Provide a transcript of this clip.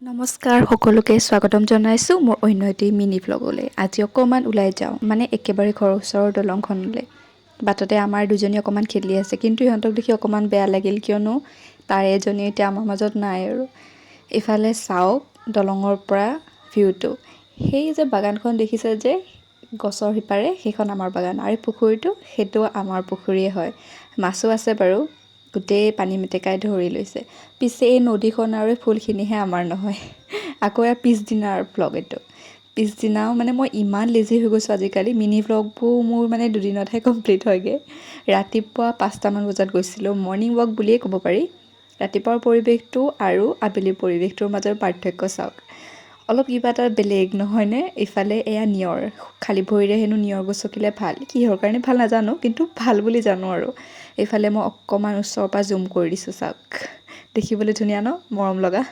নমস্কাৰ, সকলোকে স্বাগতম জনাইছোঁ মোৰ অন্য এটি মিনি ভ্লগলৈ। আজি অকণমান ওলাই যাওঁ, মানে একেবাৰে ঘৰৰ ওচৰৰ দলংখনলৈ। বাটতে আমাৰ দুজনী অকণমান খেলি আছে, কিন্তু ইহঁতক দেখি অকণমান বেয়া লাগিল, কিয়নো তাৰে এজনী এতিয়া আমাৰ মাজত নাই। আৰু ইফালে চাওক দলঙৰ পৰা ভিউটো। সেই যে বাগানখন দেখিছে যে গছৰ সিপাৰে, সেইখন আমাৰ বাগান আৰু পুখুৰীটো, সেইটো আমাৰ পুখুৰীয়ে হয়। মাছো আছে বাৰু, গোটেই পানী মেটেকাই ধৰি লৈছে। পিছে এই নদীখন আৰু এই ফুলখিনিহে আমাৰ নহয়। আকৌ ইয়াৰ পিছদিনাৰ ভ্লগ এইটো। পিছদিনাও মানে মই ইমান লেজি হৈ গৈছোঁ আজিকালি, মিনি ভ্লগবোৰ মোৰ মানে দুদিনতহে কমপ্লিট হয়গৈ। ৰাতিপুৱা 5টামান বজাত গৈছিলোঁ, মৰ্ণিং ৱাক বুলিয়ে ক'ব পাৰি। ৰাতিপুৱাৰ পৰিৱেশটো আৰু আবেলিৰ পৰিৱেশটোৰ মাজৰ পাৰ্থক্য চাওক, অলপ কিবা এটা বেলেগ নহয়নে? ইফালে এয়া নিয়ৰ। খালী ভৰিৰে হেনো নিয়ৰ গছকিলে ভাল। কিহৰ কাৰণে ভাল নাজানো, কিন্তু ভাল বুলি জানো। আৰু এইফালে মই অকণমান ওচৰৰ পৰা জুম কৰি দিছোঁ, চাওক। দেখিবলৈ ধুনীয়া ন, মৰম লগা।